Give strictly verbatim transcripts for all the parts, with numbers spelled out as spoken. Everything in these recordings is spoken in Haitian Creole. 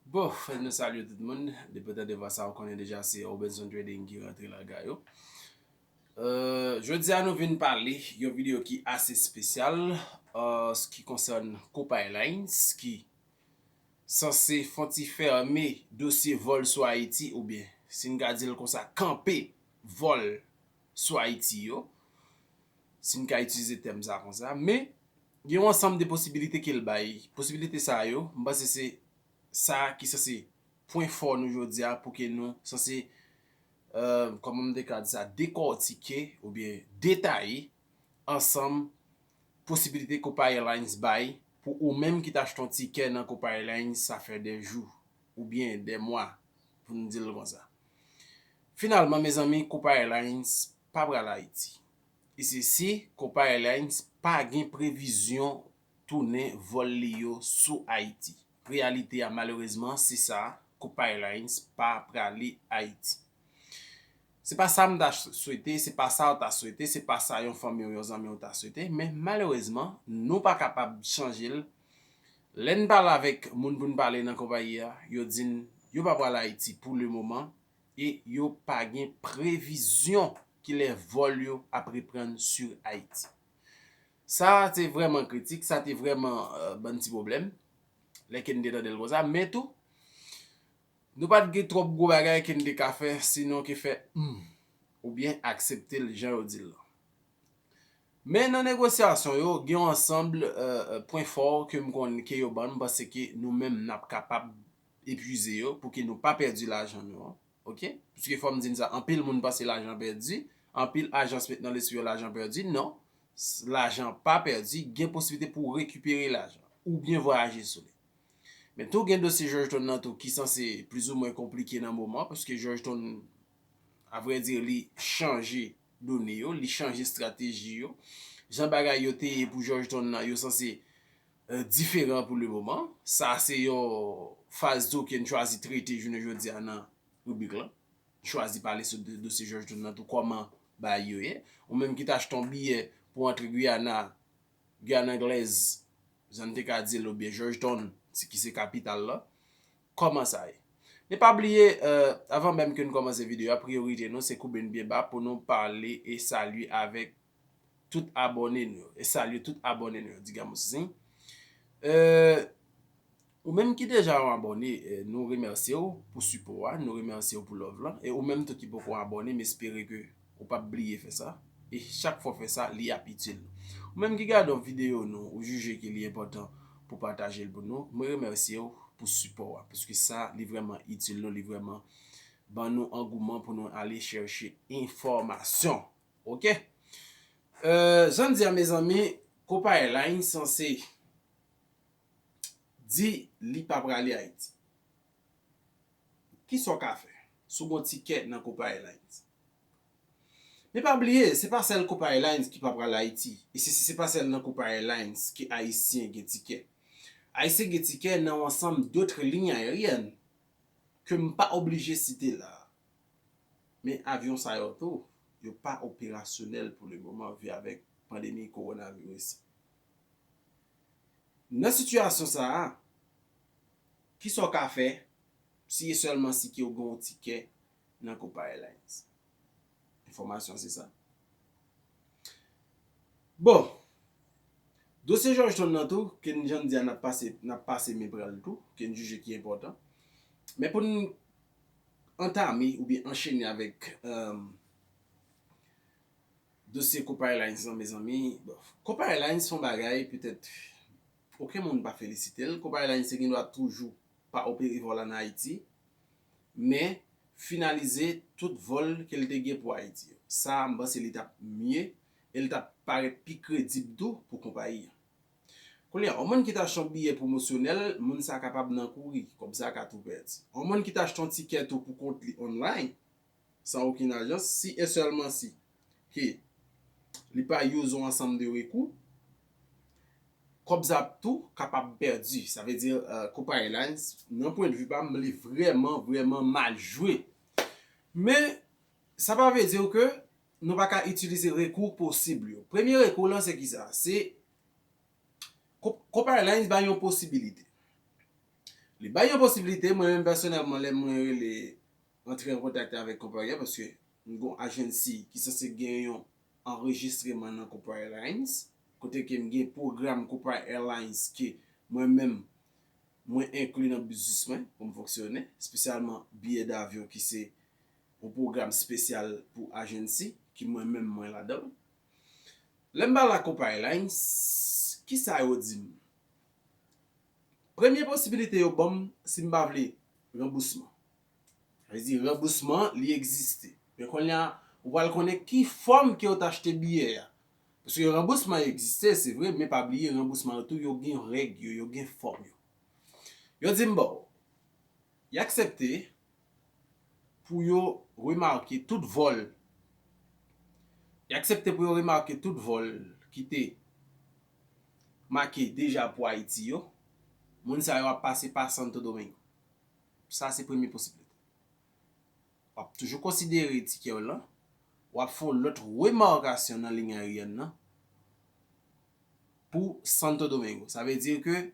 Bon, fè nou salye tout moun. Depi w tande vwa sa, ou konnen deja se Robinson Trading ki rantre lakay ou. Euh, jodi a nou vin pale yon videyo ki ase espesyal, euh, ki konsène Copa Airlines, ki sanse fè yon ti fèmen dosye vòl sou Ayiti, oubyen, si n ka di l konsa, kanpe vòl sou Ayiti yo, si n ka itilize tèm sa konsa. Men, gen yon ansanm de posibilite ke l bay. Posibilite sa yo, m panse se sa ki sanse pwen fò nou jodi a, pou ke nou sanse, euh, kòman m te ka di sa, dekòtike oubyen detaye ansanm posibilite Copa Airlines bay pou ou menm ki t achte yon tikè nan Copa Airlines, sa fè de jou oubyen de mwa, pou n di l konsa. Finalman, mezanmi, Copa Airlines pa pral Ayiti. E se si Copa Airlines pa gen previzyon tounen vòl li yo sou Ayiti. Reyalite a, malerezman, se sa, Copa Airlines pa prale Ayiti. Se pa sa m ta ch-, swete, se pa sa w ta swete, se pa sa yon fanmi w, yon zanmi w ta swete, men malerezman, nou pa kapab chanje l. Lè n pale avèk moun pou n pale nan konpayi a, yo di n yo pa pral Ayiti pou le moman e yo pa gen previzyon kilè vòl yo ap reprann sur Ayiti. Sa te vrèman kritik, sa te vrèman, euh, ban n ti pwoblèm, lè ke n te tande l konsa, men tou, nou pa t gen twòp gwo bagay ke n te ka fè, sinon ke fè hmm, oubyen aksepte l jan yo di l lan. Men nan negosyasyon yo, gen yon ansanm, euh, euh, pwen fò ke m konnen ke yo ban n, m panse ke nou menm n ap kapab epuize yo pou ke nou pa pèdi lajan nou an. Oke? Piske fò m di n sa, anpil moun panse lajan pèdi, anpil ajans met nan lespri yo lajan pèdi. Non, s-, lajan pa pèdi, gen posiblite pou w rekipere lajan oubyen vwayaje sou li. Men tou gen dosye Georgetown nan tou ki sanse plizoumwen konplike nan moman, paske Georgetown, avrèdi, li chanje done yo, li chanje estrateji yo. Jan bagay yo te ye pou Georgetown nan, yo sanse, euh, diferan pou le moman. Sa se yon faz tou ke n chwazi trete jounen jodi a nan ribrik lan. Chwazi pale sou de-, dosye Georgetown nan tou, kòman bagay yo ye. Ou menm ki t achte yon biyè pou antre Guyana, Guyana Anglaise, jan n te ka di l, oubyen Georgetown, si ki se kapital la, kòman sa ye? Men pa bliye, euh, avan menm ke n kòmanse videyo a, priyorite nou se koube n byen ba pou nou pale e salye avèk tout abòne nou yo, e salye tout abòne nou yo, digamos assim. Euh, Ou menm ki deja yon abòne, eh, nou remèsye w pou sipò a, nou remèsye w pou love lan. E ou menm tou ki poko abòne, m espere ke ou p ap bliye fè sa. E chak fwa w fè sa, li ap itil nou. Ou menm ki gade yon videyo nou, ou jije ke li enpòtan pou pataje l pou nou, mwen remèsye w pou sipò a, paske sa, li vrèman itil nou, li vrèman ban nou angouman pou nou ale chèche enfòmasyon. Oke? Euh, jan n di a, mezanmi, Copa Airlines sanse di li pa prale Ayiti. Kisa w ka fè si w gen yon tikè nan Copa Airlines? Men pa bliye, se pa sèl Copa Airlines ki pa pral Ayiti. E se, se, se pa sèl nan Copa Airlines ke Ayisyen gen tikè. Ayisyen gen tikè nan yon ansanm dòt liy ayeryèn ke m pa oblije site la. Men avyon sa yo tou, yo pa operasyonèl pou le moman, vi avèk pandemi kowonaviris. Nan sitiyasyon sa a, kisa w ka fè si e sèlman si ke w gen yon tikè nan Copa Airlines? Enfòmasyon se sa. Bon, dosye Georgetown nan tou, ke n jan di a n ap pase, n ap pase men pral tou, ke n jije ki enpòtan. Men pou n antame oubyen anchene avèk, euh, dosye Copa Airlines lan, mezanmi. Bon, Copa Airlines se yon bagay, petèt, okenn moun pa felisite l. Copa Airlines te gen dwa toujou pa opere vòl ann Ayiti, men finalize tout vòl ke l te gen pou Ayiti yo. Sa, m panse li t ap mye e li t ap parèt pi kredib tou pou konpayi an. Kounye a, yon moun ki ta achte yon biyè pwomosyonèl, moun sa kapab nan kouri, kòb sa ka tou pèdi. Yon moun ki ta achte yon tikè tou pou kont li online, san okenn ajans, si e sèlman si ke li pa use yon ansanm de rekou, kòb sa tou kapab pèdi. Sa vle di, euh, Copa Airlines, nan pwennvi pa m, li vrèman, vrèman mal jwe. Men, sa pa vle di ke nou pa ka itilize rekou posib yo. Premye rekou lan se kisa? Se Copa Airlines bay yon posibilite. Li bay yon posibilite, mwen menm pèsonèlman, lè mwen rele, antre an kontak avèk konpayi a, paske m gon agency ki sanse gen yon anrejistreman nan Cooper Airlines, kote ke m gen pwogram Cooper Airlines ke mwen menm, mwen enkli nan biznis mwen pou m fonksyone, espesyalman biyè davyon ki se yon pwogram espesyal pou agency ki mwen menm mwen ladan l. Lè m pale ak Cooper Airlines, kisa yo di m? Premye posibilite yo ban m, si m pa vle ranbousman. Sa vle di ranbousman, li egziste. Men kounye a, ou pral konnen ki fòm ke w t achte biyè a. Paske ranbousman egziste, se vre, men pa bliye ranbousman yo tou, yo gen règ yo, yo gen fòm yo. Yo di m, bon, y aksepte pou yo remake tout vòl. Y aksepte pou yo remake tout vòl ki te make deja pou Ayiti yo. Moun sa yo ap pase pa Santo Domingo. Sa se premye posibilite. W ap toujou konsidere tikè w lan. W ap fè yon lòt remakasyon nan liy ayeryèn nan pou Santo Domingo. Sa vle di ke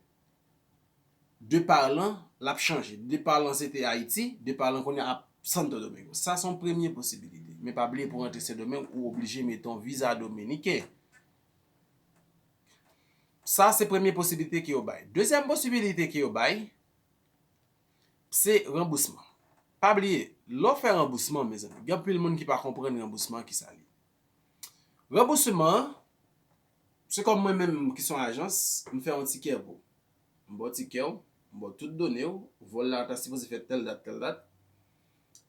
depa lan, l ap chanje. Depa lan se te Ayiti, depa lan kounye a ap Santo Domingo. Sa se yon premye posibilite. Men pa bliye pou rantre Sendomeng, ou oblije mete yon viza dominiken. Sa se premye posibilite ke yo bay. Dezyèm posibilite ke yo bay, se ranbousman. Pa bliye, lè w fè ranbousman, mezanmi, gen anpil moun ki pa konprann ranbousman ki sa li. Ranbousman, se kòm mwen menm ki se yon ajans, m fè yon tikè pou ou. M ba w tikè w, m ba w tout done w, vòl la ta sipoze fèt tèl dat, tèl dat.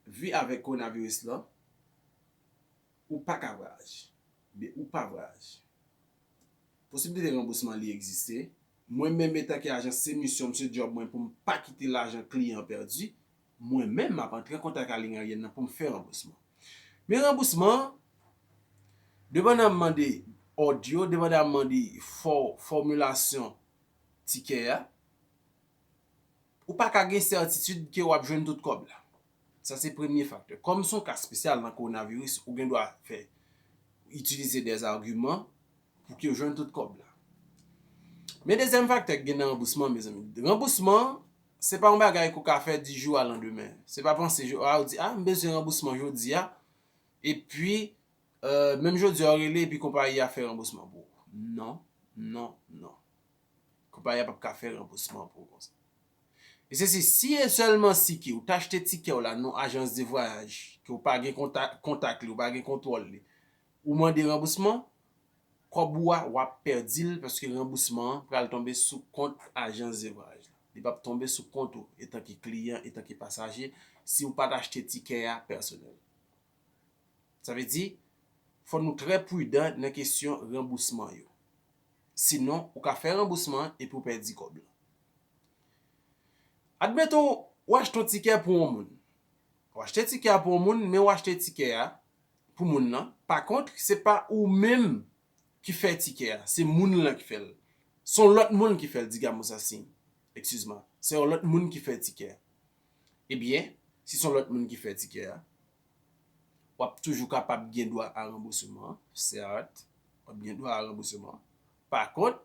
Vi avèk kowonaviris lan, ou pa ka vwayaje. Oubyen ou pa vwayaje. Posibilite ranbousman li egziste. Mwen menm etanke ajans, se misyon m, se djòb mwen pou m pa kite lajan kliyan an pèdi. Mwen menm m ap antre an kontak ak liy ayeryèn nan pou m fè ranbousman. Men ranbousman, depandan m mande òd yo, depandan m mande fò, fòmilasyon tikè a, ou pa ka gen sètitid ke w ap jwenn tout kòb la. Sa se premye faktè. Kòm se yon ka espesyal nan kowonaviris, ou gen dwa fè, itilize dèzagiman pou ke w jwenn tout kòb la. Men dezyèm faktè ki gen nan ranbousman, mezanmi. Ranbousman, se pa yon bagay ke w ka fè di jou a landemen. Se pa panse, a, ou di, a, m bezwen ranbousman jodi a, epi, euh, menm jodi a, w rele, epi konpayi a fè ranbousman pou ou. Non, non, non. Konpayi a p ap ka fè ranbousman pou ou konsa. E se si, si e sèlman si ke ou t achte tikè w la nan ajans de vwayaj, ke ou pa gen kontak, kontak li, ou pa gen kontwòl li, ou mande ranbousman, kòb ou a, w ap pèdi l paske ranbousman an pral tonbe sou kont ajans de vwayaj la. Li p ap tonbe sou kont ou, etanke kliyan, etanke pasaje, si ou pa t achte tikè a pèsonèl. Sa vle di, fò nou trè pridan nan kesyon ranbousman yo. Sinon, ou ka fè ranbousman an epi w pèdi kòb la. Admeton, w achte yon tikè pou yon moun. W achte tikè a pou yon moun, men w achte tikè a pou moun nan. Pa kont, se pa ou menm ki fè tikè a, se moun lan ki fè l. Se yon lòt moun ki fè l, digamos assim. Excuse-moi. Se yon lòt moun ki fè tikè a. Ebyen, si se yon lòt moun ki fè tikè a, w ap toujou kapab gen dwa a ranbousman, sèt, w ap gen dwa a ranbousman. Pa kont,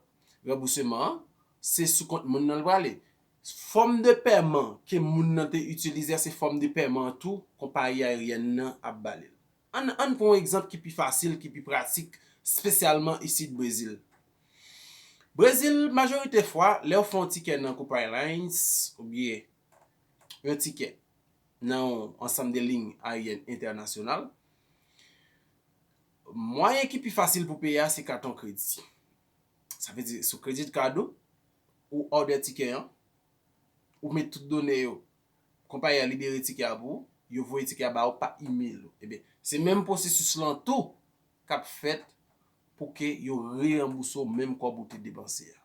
ranbousman an, se sou kont moun nan l prale. Fòm de pèman ke moun nan te itilize a, se fòm de pèman an tou, konpayi ayeryèn nan ap ba li l. Ann, ann pran yon egzanp ki pi fasil, ki pi pratik, espesyalman isit Brezil. Brezil, majorite fwa, lè w fè yon tikè nan Copa Airlines, oubyen yon tikè nan yon ansanm de liy ayeryèn entènasyonal, mwayen ki pi fasil pou peye a, se katon kredi. Sa vle di, sou credit card ou, ou òdè tikè an, ou met tout done yo, konpayi a libere tikè a pou ou, yo voye tikè a ba ou pa email ou. Ebyen, se menm pwosesis lan tou k ap fèt pou ke yo reranbouse w menm kòb ou te depanse a.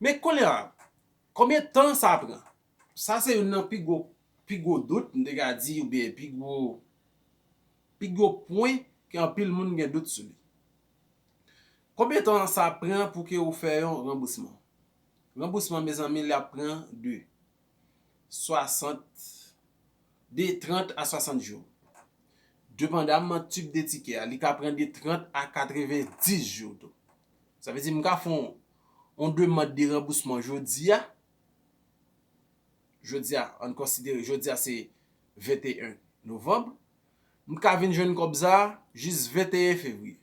Men kounye a, konbyen tan sa pran? Sa se youn nan pi gwo, pi gwo dout, m te ka di, oubyen pi gwo, pi gwo pwen ke anpil moun gen dout sou li. Konbyen tan sa pran pou ke ou fè yon ranbousman? Ranbousman, mezanmi, l ap pran de swasant, de trant a swasant jou. Depandamman tip de tikè a, li ka pran de trant a katrevenndis jou tou. Sa vle di, m ka fè yon, yon demann de ranbousman jodi a, jodi a, ann konsidere jodi a se venteyen novanm, m ka vin jwenn kòb sa a jis venteyen fevriye.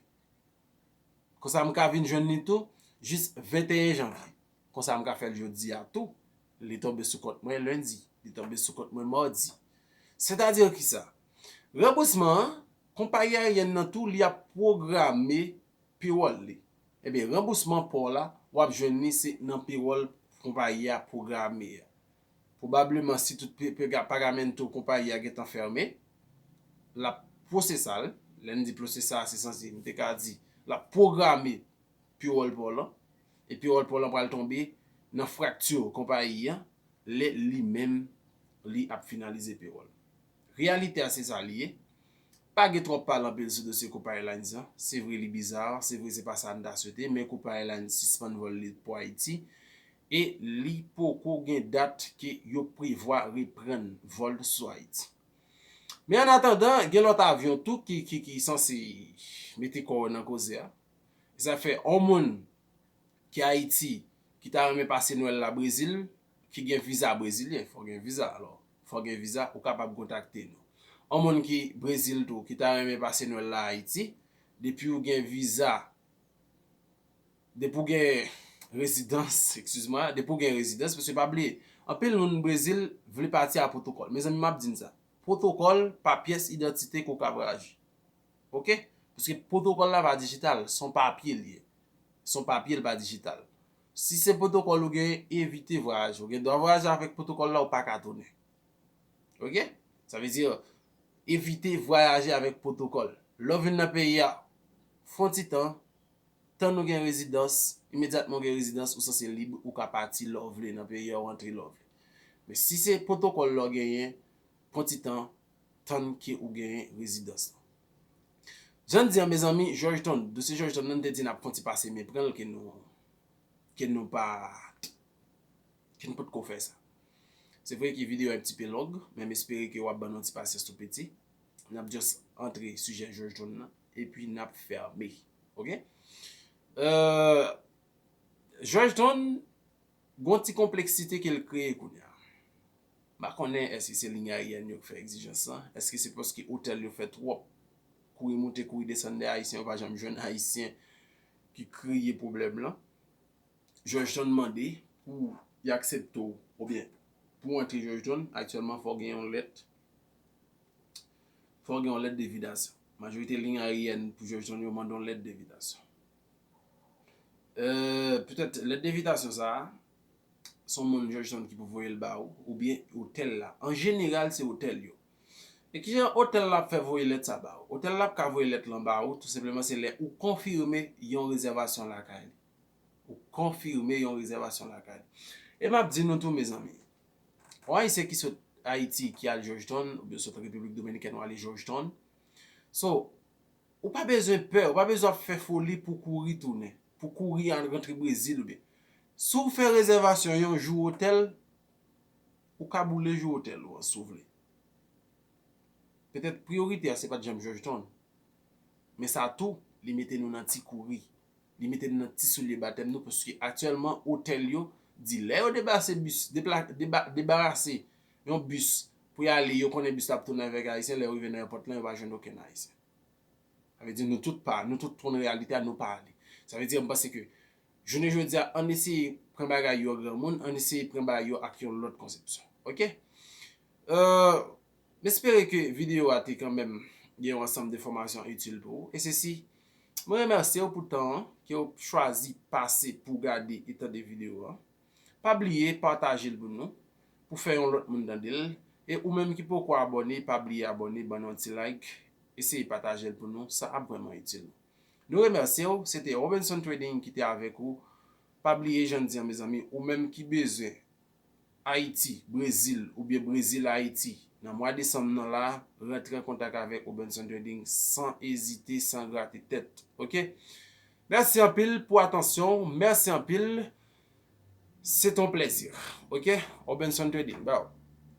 Konsa m ka vin jwenn li tou jis venteyen janvye. Konsa m ka fè l jodi a tou. Li tonbe sou kont mwen lendi, li tonbe sou kont mwen madi. Sètadi kisa? Ranbousman an, konpayi aeryèn nan tou li ap pwograme pewòl li. Ebyen, ranbousman pa w la, w ap jwenn li se nan pewòl konpayi a pwograme a. Pwobableman, si tout pe- pega- pagamento konpayi a gentan fèmen, l ap pwosese l. Lè n di pwosese a, se sanse, m te ka di, l ap pwograme pewòl pa w lan. E pewòl pa w lan pral tonbe nan frakti konpayi a lè li menm li ap finalize pewòl. Reyalite a se sa li ye. Pa gen twòp pale anpil sou dosye Copa Airlines lan. Se vre li biza, se vre se pa sa n ta swete, men Copa Airlines sispann vòl li pou Ayiti. E li poko gen dat ke yo prevwa reprann vòl sou Ayiti. Men annatandan, gen lòt avyon tou ki, ki, ki sanse mete kò yo nan koze a. E sa fè yon moun ki Ayiti, ki ta renmen pase Nwèl la Brezil, ki gen viza brezilyen, fò gen viza, alò, fò gen viza, ou kapab kontakte nou. Yon moun ki Brezil tou, ki ta renmen pase Nwèl la Ayiti, depi w gen viza, depi w gen rezidans, eskiz mwen, depi w gen rezidans, paske pa bliye, anpil moun Brezil vle pati a pwotokòl. Mezanmi, m ap di n sa. Pwotokòl pa pyès idantite ke w ka voyaje. Oke? Paske pwotokòl la pa dijital, se yon papye li ye. Se yon papye, li pa dijital. Si se pwotokòl ou genyen, evite vwayaje. Ou gen dwa vwayaje avèk pwotokòl la, ou pa ka tounen. Oke? Sa vle di, evite vwayaje avèk pwotokòl. Lè w vin nan peyi a, fè yon ti tan, tann ou gen rezidans, imedyatman ou gen rezidans, ou sanse lib, ou ka pati lè w vle nan peyi a, ou antre lè w vle. Men si se pwotokòl la w genyen, pran ti tan, tann ke ou genyen rezidans lan. Jan n di an, mezanmi, Georgetown, dosye Georgetown nan, n te di n ap fè yon ti pase men pran l, ke nou, ke nou pa, ke n potko fè sa. Se vre ke videyo a un petit peu long, men m espere ke w ap ban nou yon ti pasyans tou piti. N ap just antre sijè Georgetown nan, epi n ap fèmen. Oke? Euh, Georgetown, gon ti konpleksite ke l kreye kounye a. M pa konnen èske se liy aeryèn yo k fè egzijans lan, èske se paske otèl yo fè twòp kouri moute, kouri desann dèyè Ayisyen, yo pa janm jwenn Ayisyen ki kreye pwoblèm lan. Georgetown mande pou y aksepte w, oubyen pou w antre Georgetown, aktyèlman fò w gen yon lèt, fò w gen yon lèt denvitasyon. Majorite liy aeryèn pou Georgetown yo mande yon lèt denvitasyon. Euh, petèt lèt denvitasyon sa a, se yon moun Georgetown ki pou voye l ba ou, oubyen otèl la. An jeneral, se otèl yo. E kijan otèl la ap fè voye lèt sa ba ou? Otèl la ap ka voye lèt lan ba ou, tou senpleman se lè ou konfime yon rezèvasyon lakay li. Ou konfime yon rezèvasyon lakay li. E m ap di nou tou, mezanmi, yon Ayisyen ki sot Ayiti, ki al Georgetown, oubyen sot Repiblik Dominikèn, ou ale Georgetown. So, ou pa bezwen pè, ou pa bezwen ap fè foli pou kouri tounen, pou kouri al rantre Brezil oubyen. Si w fè rezèvasyon yon jou otèl, ou ka boule jou otèl ou an si w vle. Petèt priyorite a se pa t janm Georgetown. Men sa tou, li mete nou nan ti kouri. Li mete nou nan ti soulye batèm nou, paske aktyèlman, otèl yo di lè yo deplase bis, depla, deba, debarase yon bis pou y ale, yo konnen bis la ap tounen avèk Ayisyen, lè yo rive nan èpòt lan, yo pa jwenn okenn Ayisyen. Sa vle di nou tout pa, nou tout konn reyalite a, nou pa ale. Sa vle di, m panse ke jounen jodi a, ann eseye pran bagay yo granmoun, ann eseye pran bagay yo ak yon lòt konsepsyon. Oke? Euh, m espere ke videyo a te kanmenm gen yon ansanm de enfòmasyon itil pou ou. E sesi, mwen remèsye w pou tan an ke w chwazi pase pou w gade e tande videyo a. Pa bliye pataje l pou nou, pou fè yon lòt moun tande l. E ou menm ki poko abòne, pa bliye abòne, ban nou yon ti like, eseye pataje l pou nou, sa ap vrèman itil nou. Nou remèsye w, se te Robinson Trading ki te avèk ou. Pa bliye jan n di an, mezanmi, ou menm ki bezwen Ayiti, Brezil, oubyen Brezil, Ayiti, nan mwa desanm nan la, rantre an kontak avèk Robinson Trading san ezite, san grate tèt. Oke? Mèsi anpil pou atansyon w. Mèsi anpil. Se ton plèzi. Oke? Robinson Trading. Bye.